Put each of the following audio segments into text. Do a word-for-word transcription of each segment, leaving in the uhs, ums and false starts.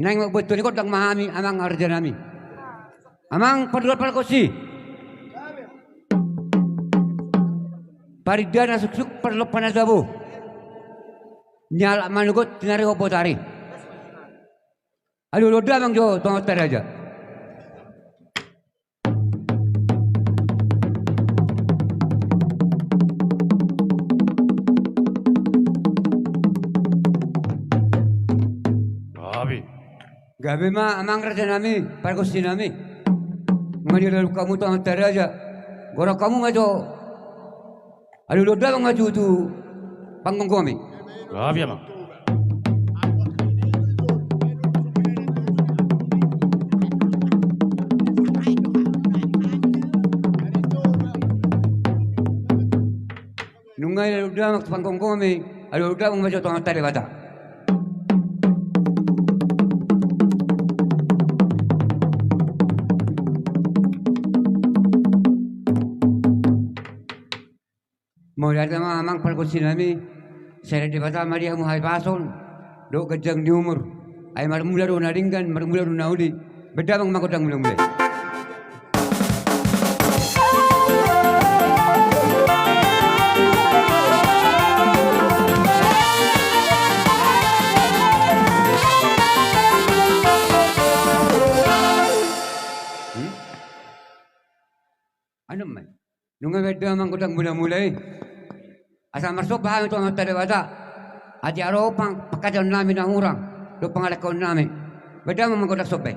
Naeng mambuat tua ni gondang ma hami, amang raja nami. Amang partual pargonsi. Parindahan na suksuk, parlompan na tabo. Nialap manogot, tinari hot botari. Alualuhon damang jo tu amanta raja. Gabe. Gabe ma amang raja nami, pargonsi nami. Nunga dialualuhon hamu tu amanta raja. Godang hamu ma jo. Alualuhon damang ma jo tu panggomgomi. Gabe amang. Nunga dialualuhon damang tu panggomgomi, alualuhon damang ma jo tu amanta Debata. Mauliate ma amang pargonsi nami, sai Debata ma di hamu hahipason dohot ganjang ni umur. Ai marmula do na denggan, marmula do na uli. Bahen damang ma gondang mula-mula i. Hmm? Anu ma i. Nunga bahen damang gondang mula-mula i. Asa marsomba hami tu amanta Debata. Atik ro pang-, pangkataion nami na hurang dohot pangalangkaon nami. Bahen damang ma gondang somba i.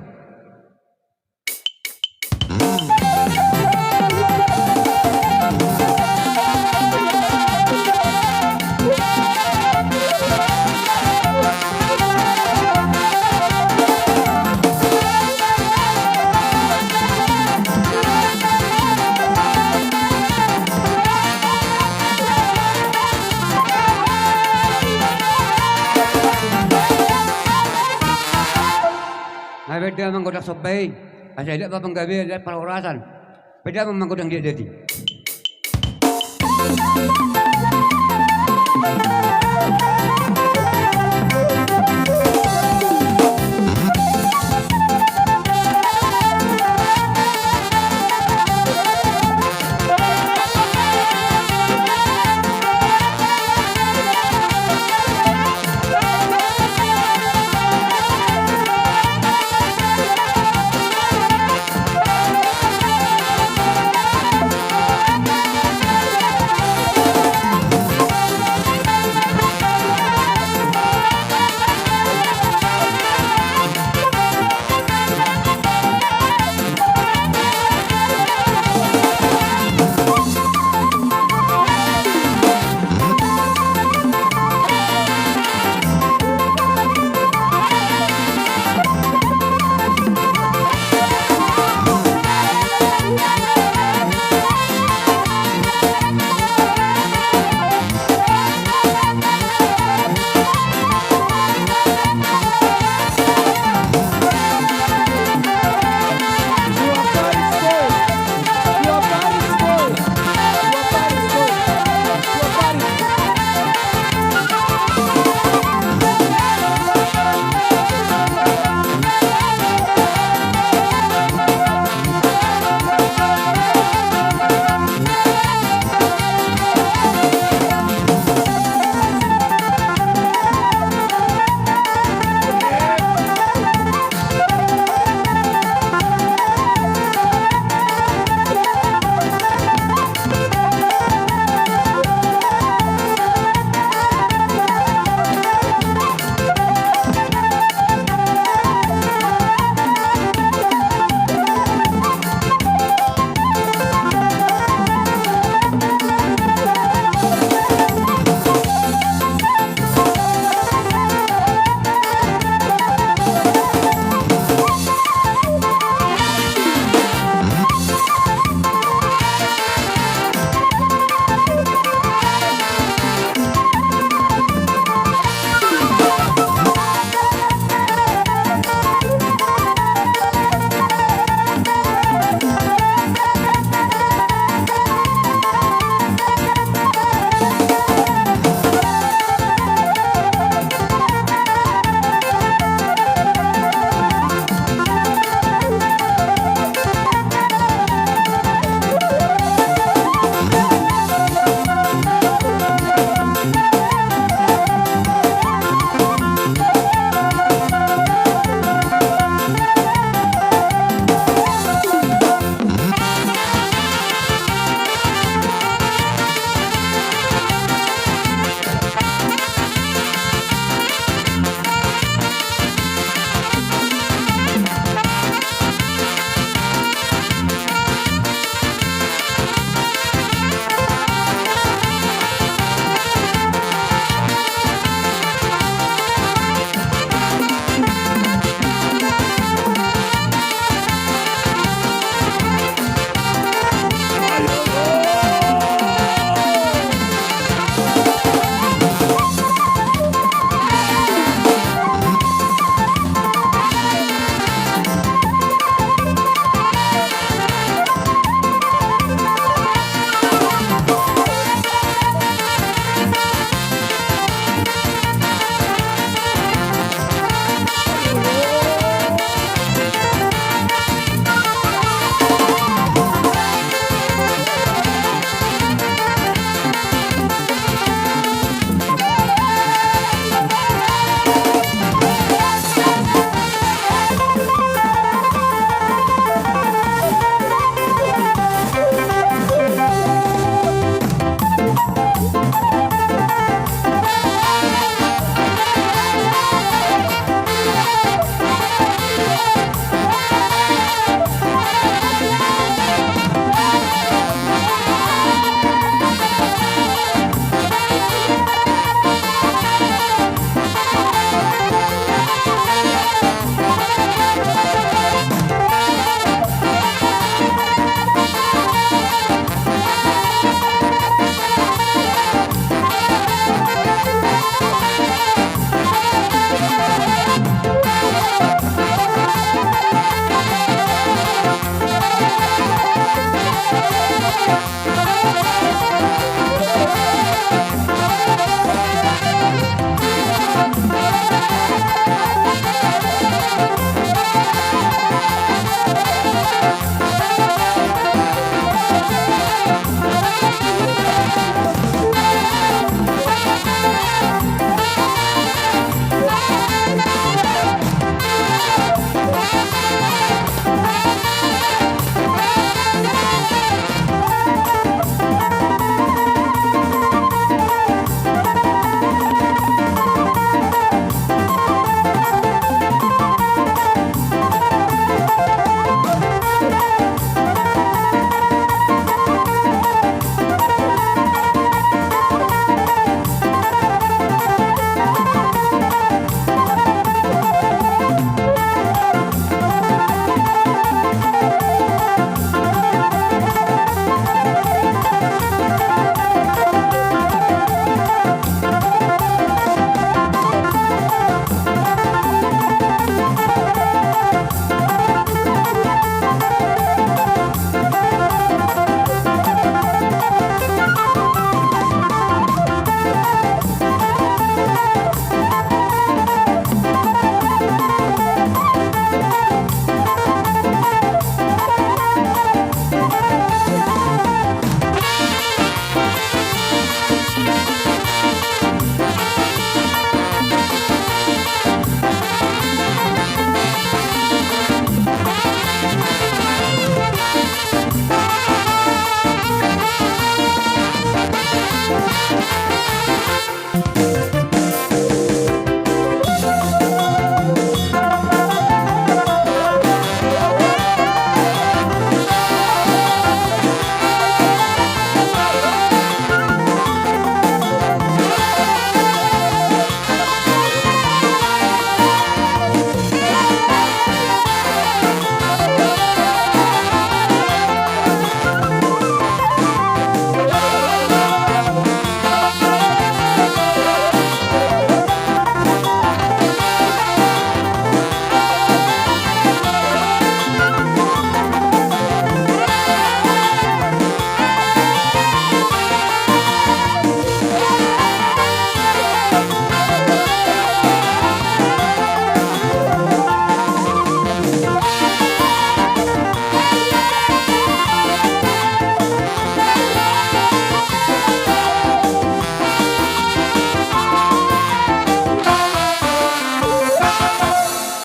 Ai bahen damang gondang somba i. Asa dilehon ma panggabean, dilehon parhorasan. Bahen damang ma gondang diatdiat i.